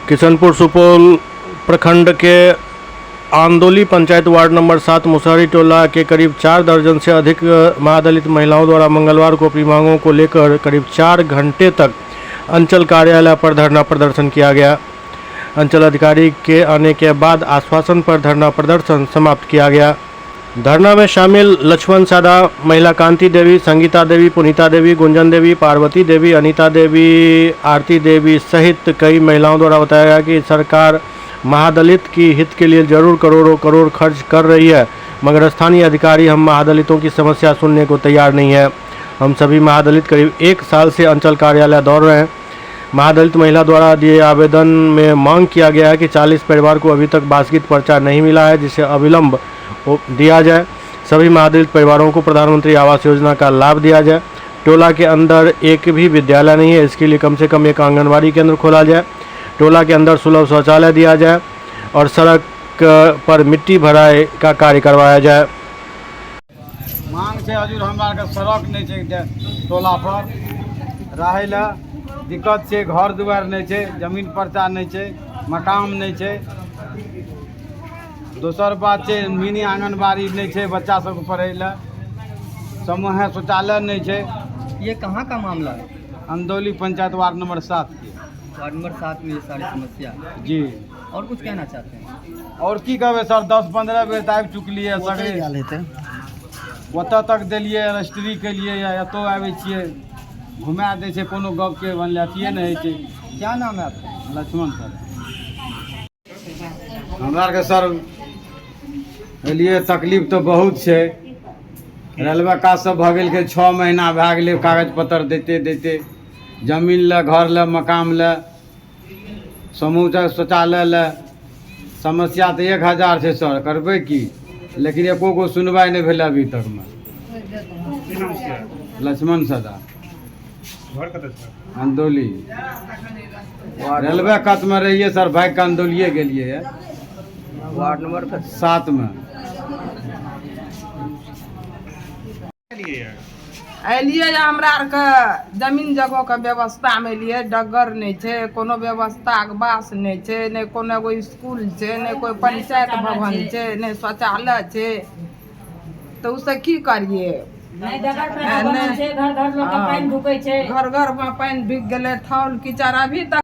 किशनपुर सुपौल प्रखंड के आंदोली panchayat ward number 7 Musahari टोला के करीब 4 दर्जन से अधिक महादलित महिलाओं द्वारा मंगलवार को अपनी मांगों को लेकर करीब 4 घंटे तक अंचल कार्यालय पर धरना प्रदर्शन किया गया। अंचल अधिकारी के आने के बाद आश्वासन पर धरना प्रदर्शन समाप्त किया गया। धरना में शामिल लक्ष्मण सादा, महिला कांति देवी, संगीता देवी, पुनीता देवी, गुंजन देवी, पार्वती देवी, अनीता देवी, आरती देवी सहित कई महिलाओं द्वारा बताया गया कि सरकार महादलित की हित के लिए जरूर करोड़ों करोड़ खर्च कर रही है, मगर स्थानीय अधिकारी हम महादलितों की समस्या सुनने को तैयार नहीं है। हम सभी महादलित करीब 1 साल से अंचल कार्यालय दौड़ रहे हैं। महादलित महिला द्वारा दिए आवेदन में मांग किया गया है कि 40 परिवार को अभी तक बासगीत पर्चा नहीं मिला है, जिसे अविलंब दिया जाए। सभी महादलित परिवारों को प्रधानमंत्री आवास योजना का लाभ दिया जाए। टोला के अंदर एक भी विद्यालय नहीं है, इसके लिए कम से कम एक आंगनबाड़ी केंद्र खोला जाए। टोला के अंदर सुलभ शौचालय दिया जाए और सड़क पर मिट्टी भराई का कार्य करवाया जाए। मांग छै हजूर, हमरा आरके सड़क नहि छै टोला पर, रहै लए दिक्कत छै, घर दुआरि नहि छै, जमीन पर्चा नहि छै, मकान नहि छै। दोसर बात छै मिनी आंगनबाड़ी नहि छै बच्चा सबके पढ़ै लए, समूह शौचालय नहि छै। ये कहाँ का मामला है? अंदौली पंचायत वार्ड नंबर 7 के। वार्ड नंबर 7 में ये सारी समस्या है। जी। और कुछ कहना चाहते हैं? और की कहबै सर, 10-15 बेर तऽ आबि चुकलियै सगरे, ओतऽ तक देलियै, रजिस्ट्री केलियै, एतौ आबै छियै, घुमा दै छै, कोनो गपके बनले अथिए नहि होइ छै। क्या नाम है आपका? लक्ष्मण सर। हमरा आरके सर एलियै, तकलीफ तऽ बहुत छै। रेलवे काज सब भऽ गेल 6 महीना भए गेलै कागज पत्तर दैते दैते, जमीन लए, घर लए, मकान लए, समूह शौचालय लए समस्या तऽ 1000 छै सर, करबै की, लेकिन एको गो सुनवाइ नहि भेलै अभी तकमे। लक्ष्मण सदा, अंदौली रेलवे कातमे रहियै सर, भागि कऽ अंदौलिये गेलियै। वार्ड नंबर 7 में। एलियै हमरा आरके जमीन जगहके व्यवस्थामे एलियै, डगर नहि छै, कोनो व्यवस्थाके बास नहि छै, नहि कोनो एगो इसकुल छै, नहि कोइ पंचायत भवन छै, नहि शौचालय छै, तऽ ओसँ की करियै? नहि डगर पर भवन छै, घर घर लोकके पानि ढुकै छै, घर घरमे पानि ढुकि गेलै, थाल कीचड़ अभी तक।